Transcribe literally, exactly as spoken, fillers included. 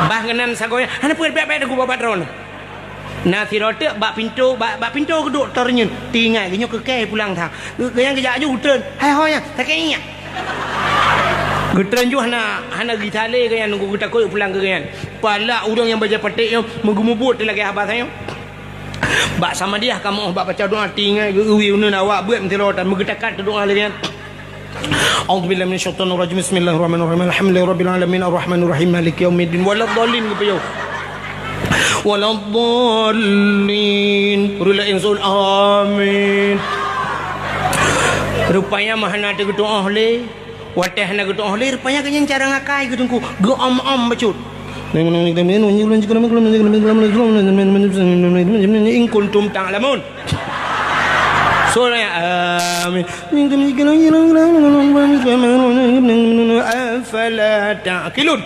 Bah keunan sagoe nyan, hana peue, bèk-bèk teungku bak droeneuh. Na sidroe teuk bak pintoe, bak, bak pintoe geuduek tor nyan. Teuingat, geunyoe keu kèe pulang that. Geu-, geuyan geujak aju, geutreun. Hai ho nyan, sakét nyak. Geutreun ju hana, hana geusalé geuyan, nunggu geutakot pulang keu geuyan. Palak ureueng nyang bajèe paték nyoe, meugeumubuet teuk lagèe haba sanyoe. Bak Samadiyah kamoe bak baca doa, teuingat geu-, uwi uneun awak beuet meusidroe tan, meugeutakat doa lagèe nyan. A'udzubillahi minasyaitonirrajim. Bismillahirrahmanirrahim. Alhamdulillahirabbil alamin. Arrahmanirrahim. Maliki yaumiddin. Waladdallin, geupiôh. Waladdallin. Rula insun. Amin. Rupanya mah hana teugeuteu'oh lé. Watèe hana geuteu'oh lé, rupanya geuh nyan cara ngakai geuh teungku. Geuom-om bacut. In kuntum ta'lamun. Surah, amin. Afala ta'qilun.